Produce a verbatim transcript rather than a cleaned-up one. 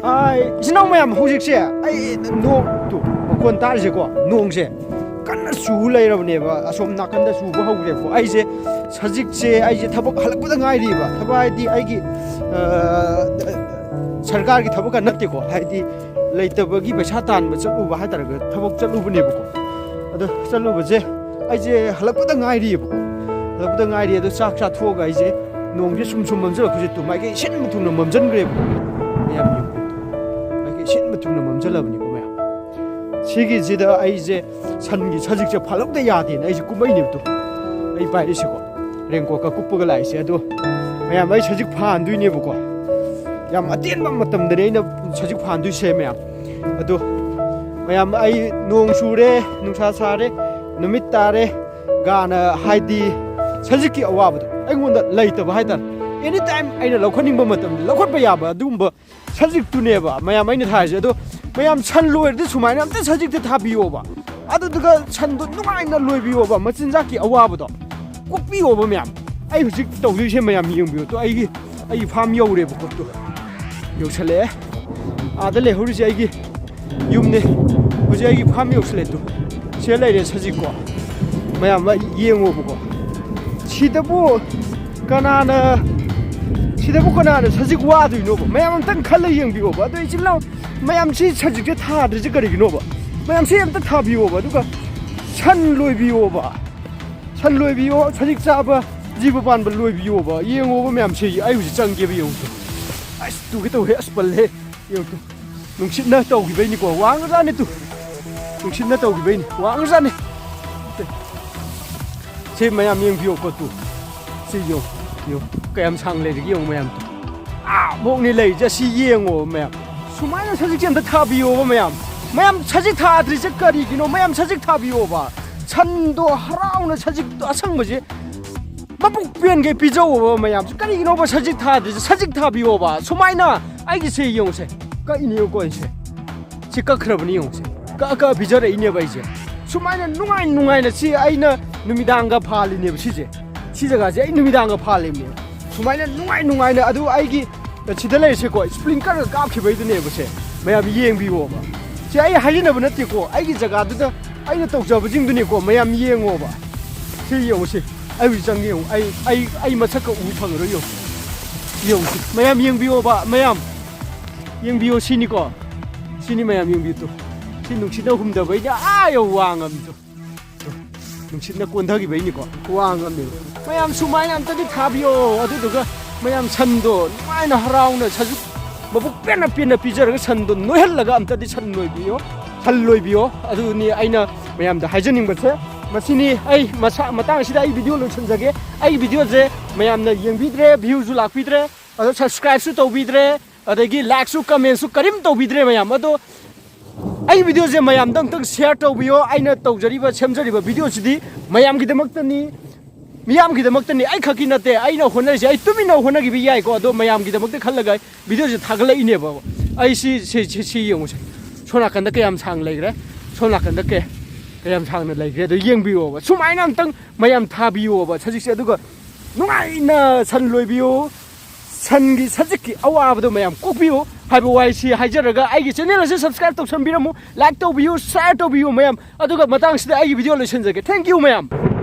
ꯑꯥꯏ, ꯏꯆꯤꯟ ꯏꯅꯥꯎ ꯃꯌꯥꯝ, ꯍꯧꯖꯤꯛꯁꯦ ꯑꯩ ꯅꯣꯡ, ꯇꯨ, ꯃꯈꯣꯟ ꯇꯥꯔꯤꯁꯦꯀꯣ, ꯅꯣꯡꯁꯦ ꯀꯟꯅ ꯆꯨ ꯂꯩꯔꯕꯅꯦꯕ, ꯑꯁꯣꯝ ꯅꯥꯀꯟꯗ ꯆꯨꯕ ꯍꯧꯔꯦꯕꯀꯣ꯫ ꯑꯩꯁꯦ ꯁꯖꯤꯛꯁꯦ, ꯑꯩꯁꯦ ꯊꯕꯛ ꯍꯜꯂꯛꯄꯗ ꯉꯥꯏꯔꯤꯕ, ꯊꯕꯛ ꯍꯥꯏꯗꯤ ꯑꯩꯒꯤ, ꯑ, ꯁꯔꯀꯥꯔꯒꯤ ꯊꯕꯛꯀ ꯅꯠꯇꯦꯀꯣ, ꯍꯥꯏꯗꯤ ꯂꯩꯇꯕꯒꯤ ꯄꯩꯁꯥ ꯇꯥꯟꯕ ꯆꯠꯂꯨꯕ ꯍꯥꯏꯇꯥꯔꯒ ꯊꯕꯛ ꯆꯠꯂꯨꯕꯅꯦꯕꯀꯣ꯫ ꯑꯗꯣ ꯆꯠꯂꯨꯕꯁꯦ ꯑꯩꯁꯦ ꯍꯜꯂꯛꯄꯗ ꯉꯥꯏꯔꯤꯑꯕꯀꯣ꯫ ꯍꯜꯂꯛꯄꯗ ꯉꯥꯏꯔꯤ꯫ ꯑꯗꯣ ꯆꯥꯛ ꯆꯥꯊꯣꯛꯑꯒ ꯑꯩꯁꯦ, ꯅꯣꯡꯁꯦ ꯁꯨꯝ ꯁꯨꯝ ꯃꯝꯁꯤꯜꯂꯛꯄꯁꯦ, ꯇꯨ ꯃꯥꯏꯀꯩ ꯁꯤꯟꯕ ꯊꯨꯡꯅ ꯃꯝꯁꯤꯟꯈ꯭ꯔꯦꯕ꯫ ꯃꯌꯥꯝ ꯌꯦꯡꯕꯤꯌꯨ꯫ ꯃꯥꯏꯀꯩ ꯁꯤꯟꯕ ꯊꯨꯡꯅ ꯃꯝꯁꯤꯜꯂꯕꯅꯤꯀꯣ ꯃꯌꯥꯝ꯫ ꯁꯤꯒꯤꯁꯤꯗ ꯑꯩꯁꯦ ꯁꯟꯒꯤ ꯁꯖꯤꯛꯁꯦ ꯐꯥꯜꯍꯧꯗ ꯌꯥꯗꯦꯅ ꯑꯩꯁꯦ ꯀꯨꯝꯃꯛꯏꯅꯦꯕ꯫ ꯇꯨ ꯑꯩ ꯄꯥꯏꯔꯤꯁꯤꯀꯣ, ꯔꯦꯟꯀꯣꯠꯀ ꯀꯨꯞꯄꯒ ꯂꯥꯛꯏꯁꯦ꯫ ꯑꯗꯣ ꯃꯌꯥꯝ, ꯑꯩ ꯁꯖꯤꯛ ꯐꯥꯟꯗꯣꯏꯅꯦꯕꯀꯣ꯫ ꯌꯥꯝ ꯑꯇꯦꯟꯕ ꯃꯇꯝꯗꯅꯦ ꯑꯩꯅ ꯁꯖꯤꯛ ꯐꯥꯟꯗꯣꯏꯁꯦ ꯃꯌꯥꯝ꯫ ꯑꯗꯣ ꯃꯌꯥꯝ, ꯑꯩ ꯅꯣꯡ ꯆꯨꯔꯦ, ꯅꯨꯡꯁꯥ ꯁꯥꯔꯦ, ꯅꯨꯃꯤꯠ ꯇꯥꯔꯦ ꯒꯥꯅ, ꯍꯥꯏꯗꯤ ꯁꯖꯤꯛꯀꯤ ꯑꯋꯥꯕꯗꯣ ꯑꯩꯉꯣꯟꯗ ꯂꯩꯇꯕ ꯍꯥꯏꯇꯥꯔꯦ꯫ ꯑꯦꯅꯤ ꯇꯥꯏꯝ ꯑꯩꯅ ꯂꯧꯈꯠꯅꯤꯡꯕ ꯃꯇꯝꯗ ꯂꯧꯈꯠꯄ ꯌꯥꯕ ꯑꯗꯨꯒꯨꯝꯕ ꯁꯖꯤꯛꯇꯨꯅꯦꯕ ꯃꯌꯥꯝ ꯑꯩꯅ ꯊꯥꯔꯤꯁꯦ꯫ ꯑꯗꯣ ꯃꯌꯥꯝ, ꯁꯟ ꯂꯣꯏꯔꯗꯤ ꯁꯨꯃꯥꯏꯅ ꯑꯝꯇ ꯁꯖꯤꯛꯇ ꯊꯥꯕꯤꯌꯣꯕ, ꯑꯗꯨꯗꯨꯒ ꯁꯟꯗꯣ ꯅꯨꯡꯉꯥꯏꯅ ꯂꯣꯏꯕꯤꯌꯣꯕ, ꯃꯆꯤꯟꯖꯥꯛꯀꯤ ꯑꯋꯥꯕꯗꯣ ꯀꯣꯛꯄꯤꯌꯣꯕ ꯃꯌꯥꯝ꯫ ꯑꯩ ꯍꯧꯖꯤꯛ ꯇꯧꯗꯣꯏꯁꯦ ꯃꯌꯥꯝ ꯌꯦꯡꯕꯤꯌꯨ꯫ ꯇꯨ ꯑꯩꯒꯤ, ꯑꯩꯒꯤ ꯐꯥꯝ ꯌꯧꯔꯦꯕꯀꯣ꯫ ꯇꯨ ꯌꯧꯁꯜꯂꯛꯑꯦ꯫ ꯑꯥꯗ ꯂꯩꯍꯧꯔꯤꯁꯦ ꯑꯩꯒꯤ ꯌꯨꯝꯅꯦ꯫ ꯍꯧꯖꯤꯛ ꯑꯩꯒꯤ ꯐꯥꯝ ꯌꯧꯁꯜꯂꯦ꯫ ꯇꯨ ꯁꯤꯗ ꯂꯩꯔꯦ ꯁꯖꯤꯛꯀꯣ꯫ ꯃꯌꯥꯝ ꯑꯩ ꯌꯦꯡꯉꯣꯕꯀꯣ꯫ ꯁꯤꯗꯕꯨ ꯀꯅꯥꯅ, ꯁꯤꯗꯕꯨ ꯀꯅꯥꯅ ꯁꯖꯤꯛ ꯋꯥꯗꯣꯏꯅꯣꯕ? ꯃꯌꯥꯝ ꯑꯝꯇꯪ ꯈꯜꯂ ꯌꯦꯡꯕꯤꯌꯣꯕ꯫ ꯑꯗꯣ ꯏꯆꯤꯜ ꯏꯅꯥꯎ ꯃꯌꯥꯝ, ꯁꯤ ꯁꯖꯤꯛꯁꯦ ꯊꯥꯗ꯭ꯔꯤꯁꯦ ꯀꯔꯤꯒꯤꯅꯣꯕ? ꯃꯌꯥꯝ ꯁꯤ ꯑꯝꯇ ꯊꯥꯕꯤꯌꯣꯕ꯫ ꯑꯗꯨꯒ ꯁꯟ ꯂꯣꯏꯕꯤꯌꯣꯕ꯫ ꯁꯟ ꯂꯣꯏꯕꯤꯌꯣ, ꯁꯖꯤꯛ ꯆꯥꯕ ꯖꯤꯕ ꯄꯥꯟꯕ ꯂꯣꯏꯕꯤꯌꯣꯕ꯫ ꯌꯦꯡꯉꯣꯕ ꯃꯌꯥꯝꯁꯦ, ꯑꯩ ꯍꯧꯖꯤꯛ ꯆꯪꯒꯦꯕ, ꯌꯦꯡꯉꯨ ꯇꯨ꯫ ꯑꯁ, ꯇꯨꯒꯦ ꯇꯧꯋꯦ, ꯑꯁ, ꯄꯜꯂꯦ꯫ ꯌꯦꯡꯉꯨ ꯇꯨ꯫ ꯅꯨꯡꯁꯤꯠꯅ ꯇꯧꯈꯤꯕꯩꯅꯤꯀꯣ, ꯋꯥꯡꯒ꯭ꯔꯖꯥꯠꯅꯤ ꯇꯨ꯫ ꯅꯨꯡꯁꯤꯠꯅ ꯇꯧꯈꯤꯕꯩꯅꯤ, ꯋꯥꯡꯒ꯭ꯔꯖꯥꯠꯅꯤ꯫ ꯁꯤ ꯃꯌꯥꯝ ꯌꯦꯡꯕꯤꯌꯣꯀꯣ ꯇꯨ꯫ ꯁꯤ ꯌꯦꯡꯉꯨ, ꯌꯦꯡꯉꯨ꯫ ꯀꯌꯥꯝ ꯁꯥꯡ ꯂꯩꯔꯤꯒꯦ ꯌꯦꯡꯉꯨ ꯃꯌꯥꯝ ꯇꯨ꯫ ꯑꯥ ꯃꯣꯛꯅꯤ ꯂꯩꯔꯤꯁꯦ, ꯁꯤ ꯌꯦꯡꯉꯣ ꯃꯌꯥꯝ꯫ ꯁꯨꯃꯥꯏꯅ ꯁꯖꯤꯛꯁꯦ ꯑꯝꯇ ꯊꯥꯕꯤꯌꯣꯕ ꯃꯌꯥꯝ꯫ ꯃꯌꯥꯝ ꯁꯖꯤꯛ ꯊꯥꯗ꯭ꯔꯤꯁꯦ ꯀꯔꯤꯒꯤꯅꯣ? ꯃꯌꯥꯝ ꯁꯖꯤꯛ ꯊꯥꯕꯤꯌꯣꯕ꯫ ꯁꯟꯗꯣ ꯍꯔꯥꯎꯅ ꯁꯖꯤꯛꯇꯣ ꯑꯁꯪꯕꯁꯦ ꯃꯕꯨꯛ ꯄꯦꯟꯈꯩ ꯄꯤꯖꯧꯕ ꯃꯌꯥꯝꯁꯦ꯫ ꯀꯔꯤꯒꯤꯅꯣꯕ ꯁꯖꯤꯛ ꯊꯥꯗ꯭ꯔꯤꯁꯦ? ꯁꯖꯤꯛ ꯊꯥꯕꯤꯌꯣꯕ꯫ ꯁꯨꯃꯥꯏꯅ ꯑꯩꯒꯤꯁꯦ ꯌꯦꯡꯉꯨꯁꯦ꯫ ꯀꯛꯏꯅꯦꯕꯀꯣ ꯑꯩꯁꯦ꯫ ꯁꯤ ꯀꯛꯈ꯭ꯔꯕꯅꯤ ꯌꯦꯡꯉꯨꯁꯦ꯫ ꯀꯛꯑ ꯀꯛꯑ ꯄꯤꯖꯔꯛꯏꯅꯦꯕ ꯑꯩꯁꯦ꯫ ꯁꯨꯃꯥꯏꯅ ꯅꯨꯡꯉꯥꯏ ꯅꯨꯡꯉꯥꯏꯅ ꯁꯤ ꯑꯩꯅ ꯅꯨꯃꯤꯗꯥꯡꯒ ꯐꯥꯜꯂꯤꯅꯦꯕ ꯁꯤꯁꯦ꯫ ꯁꯤ ꯖꯒꯥꯁꯦ ꯑꯩ ꯅꯨꯃꯤꯗꯥꯡꯒ ꯐꯥꯜꯂꯤꯕꯅꯦꯕ꯫ ꯁꯨꯃꯥꯏꯅ ꯅꯨꯡꯉꯥꯏ ꯅꯨꯡꯉꯥꯏꯅ, ꯑꯗꯨ ꯑꯩꯒꯤ ꯁꯤꯗ ꯂꯩꯔꯤꯁꯦꯀꯣ, ꯁ꯭ꯄ꯭ꯔꯤꯡꯀꯂꯔꯒ ꯀꯥꯞꯈꯤꯕꯩꯗꯨꯅꯦꯕ ꯁꯦ꯫ ꯃꯌꯥꯝ ꯌꯦꯡꯕꯤꯌꯣꯕ꯫ ꯁꯤ ꯑꯩ ꯍꯥꯏꯖꯅꯕ ꯅꯠꯇꯦꯀꯣ, ꯑꯩꯒꯤ ꯖꯒꯥꯗꯨꯗ ꯑꯩꯅ ꯇꯧꯖꯕꯁꯤꯡꯗꯨꯅꯦꯀꯣ꯫ ꯃꯌꯥꯝ ꯌꯦꯡꯉꯣꯕ꯫ ꯁꯤ ꯌꯦꯡꯉꯨ ꯁꯤ꯫ ꯑꯩ ꯍꯧꯖꯤꯛ ꯆꯪꯒꯦ ꯌꯦꯡꯉꯨ꯫ ꯑꯩ, ꯑꯩ, ꯑꯩ ꯃꯁꯛꯀ ꯎ ꯐꯪꯉꯔꯣꯏ ꯌꯦꯡꯉꯨ꯫ ꯌꯦꯡꯉꯨ ꯁꯤ꯫ ꯃꯌꯥꯝ ꯌꯦꯡꯕꯤꯌꯣꯕ, ꯃꯌꯥꯝ꯫ ꯌꯦꯡꯕꯤꯌꯣ ꯁꯤꯅꯤꯀꯣ꯫ ꯁꯤꯅꯤ ꯃꯌꯥꯝ ꯌꯦꯡꯕꯤꯌꯨ ꯇꯨ꯫ ꯁꯤ ꯅꯨꯡꯁꯤꯠꯅ ꯍꯨꯝꯗꯕꯩꯅꯦ ꯑꯥ ꯌꯧ ꯋꯥꯡꯉꯝꯗꯣ꯫ ꯅꯨꯡꯁꯤꯠꯅ ꯀꯣꯟꯊꯈꯤꯕꯩꯅꯤꯀꯣ꯫ ꯋꯥꯡꯉꯝꯃꯦꯕ꯫ ꯃꯌꯥꯝ ꯁꯨꯃꯥꯏꯅ ꯑꯝꯇꯗꯤ ꯊꯥꯕꯤꯌꯣ꯫ ꯑꯗꯨꯗꯨꯒ ꯃꯌꯥꯝ ꯁꯟꯗꯣ ꯅꯨꯡꯉꯥꯏꯅ ꯍꯔꯥꯎꯅ ꯁꯖꯤꯛ ꯃꯕꯨꯛ ꯄꯦꯟꯅ ꯄꯦꯟꯅ ꯄꯤꯖꯔꯒ ꯁꯟꯗꯣ ꯅꯣꯏꯍꯜꯂꯒ ꯑꯝꯇꯗꯤ ꯁꯟ ꯂꯣꯏꯕꯤꯌꯣ꯫ ꯁꯟ ꯂꯣꯏꯕꯤꯌꯣ꯫ ꯑꯗꯨꯅꯤ ꯑꯩꯅ ꯃꯌꯥꯝꯗ ꯍꯥꯏꯖꯅꯤꯡꯕꯁꯦ꯫ ꯃꯁꯤꯅꯤ ꯑꯩ ꯃꯁꯥ-, ꯃꯇꯥꯡ ꯑꯁꯤꯗ ꯑꯩ ꯚꯤꯗꯤꯑꯣ ꯂꯣꯏꯁꯤꯟꯖꯒꯦ꯫ ꯑꯩ ꯚꯤꯗꯤꯑꯣꯁꯦ ꯃꯌꯥꯝꯅ ꯌꯦꯡꯕꯤꯗ꯭ꯔꯦ, ꯚ꯭ꯌꯨꯁꯨ ꯂꯥꯛꯄꯤꯗ꯭ꯔꯦ, ꯑꯗꯣ ꯁꯕꯁꯀ꯭ꯔꯥꯏꯕꯁꯨ ꯇꯧꯕꯤꯗ꯭ꯔꯦ, ꯑꯗꯒꯤ ꯂꯥꯏꯛꯁꯨ ꯀꯃꯦꯟꯁꯨ ꯀꯔꯤꯝ ꯇꯧꯕꯤꯗ꯭ꯔꯦ ꯃꯌꯥꯝ꯫ ꯑꯗꯣ ꯑꯩ ꯚꯤꯗꯤꯑꯣꯁꯦ ꯃꯌꯥꯝꯗ ꯑꯝꯇꯪ ꯁꯤꯌꯔ ꯇꯧꯕꯤꯌꯣ꯫ ꯑꯩꯅ ꯇꯧꯖꯔꯤꯕ, ꯁꯦꯝꯖꯔꯤꯕ ꯚꯤꯗꯤꯑꯣꯁꯤꯗꯤ ꯃꯌꯥꯝꯒꯤꯗꯃꯛꯇꯅꯤ, ꯃꯤꯌꯥꯝꯒꯤꯗꯃꯛꯇꯅꯤ꯫ ꯑꯩ ꯈꯛꯀꯤ ꯅꯠꯇꯦ, ꯑꯩꯅ ꯍꯣꯠꯅꯔꯤꯁꯦ꯫ ꯑꯩ ꯇꯨꯃꯤꯟꯅ ꯍꯣꯠꯅꯈꯤꯕ ꯌꯥꯏꯀꯣ, ꯑꯗꯣ ꯃꯌꯥꯝꯒꯤꯗꯃꯛꯇ ꯈꯜꯂꯒ ꯚꯤꯗꯤꯑꯣꯁꯦ ꯊꯥꯒꯠꯂꯛꯏꯅꯦꯕ꯫ ꯑꯩ ꯁꯤ, ꯁꯤ, ꯁꯤ, ꯁꯤ ꯌꯦꯡꯉꯨꯁꯦ꯫ ꯁꯣꯝ ꯅꯥꯀꯟꯗ ꯀꯌꯥꯝ ꯁꯥꯡꯅ ꯂꯩꯈ꯭ꯔꯦ, ꯁꯣꯝ ꯅꯥꯀꯟꯗ ꯀꯌꯥ-, ꯀꯌꯥꯝ ꯁꯥꯡꯅ ꯂꯩꯈ꯭ꯔꯦ, ꯑꯗꯣ ꯌꯦꯡꯕꯤꯌꯣꯕ꯫ ꯁꯨꯃꯥꯏꯅ ꯑꯝꯇꯪ ꯃꯌꯥꯝ ꯊꯥꯕꯤꯌꯣꯕ ꯁꯖꯤꯛꯁꯦ, ꯑꯗꯨꯒ ꯅꯨꯡꯉꯥꯏꯅ ꯁꯟ ꯂꯣꯏꯕꯤꯌꯨ꯫ ꯁꯟꯒꯤ ꯁꯖꯤꯛꯀꯤ ꯑꯋꯥꯕꯗꯣ ꯃꯌꯥꯝ ꯀꯣꯛꯄꯤꯌꯨ ꯍꯥꯏꯕ ꯋꯥꯍꯩꯁꯤ ꯍꯥꯏꯖꯔꯒ, ꯑꯩꯒꯤ ꯆꯦꯅꯦꯜ ꯑꯁꯤ ꯁꯕꯁꯀ꯭ꯔꯥꯏꯕ ꯇꯧꯁꯟꯕꯤꯔꯝꯃꯨ, ꯂꯥꯏꯛ ꯇꯧꯕꯤꯌꯨ, ꯁꯤꯌꯔ ꯇꯧꯕꯤꯌꯨ ꯃꯌꯥꯝ꯫ ꯑꯗꯨꯒ ꯃꯇꯥꯡꯁꯤꯗ ꯑꯩꯒꯤ ꯚꯤꯗꯤꯑꯣ ꯂꯣꯏꯁꯤꯟꯖꯒꯦ꯫ Thank you ꯃꯌꯥꯝ꯫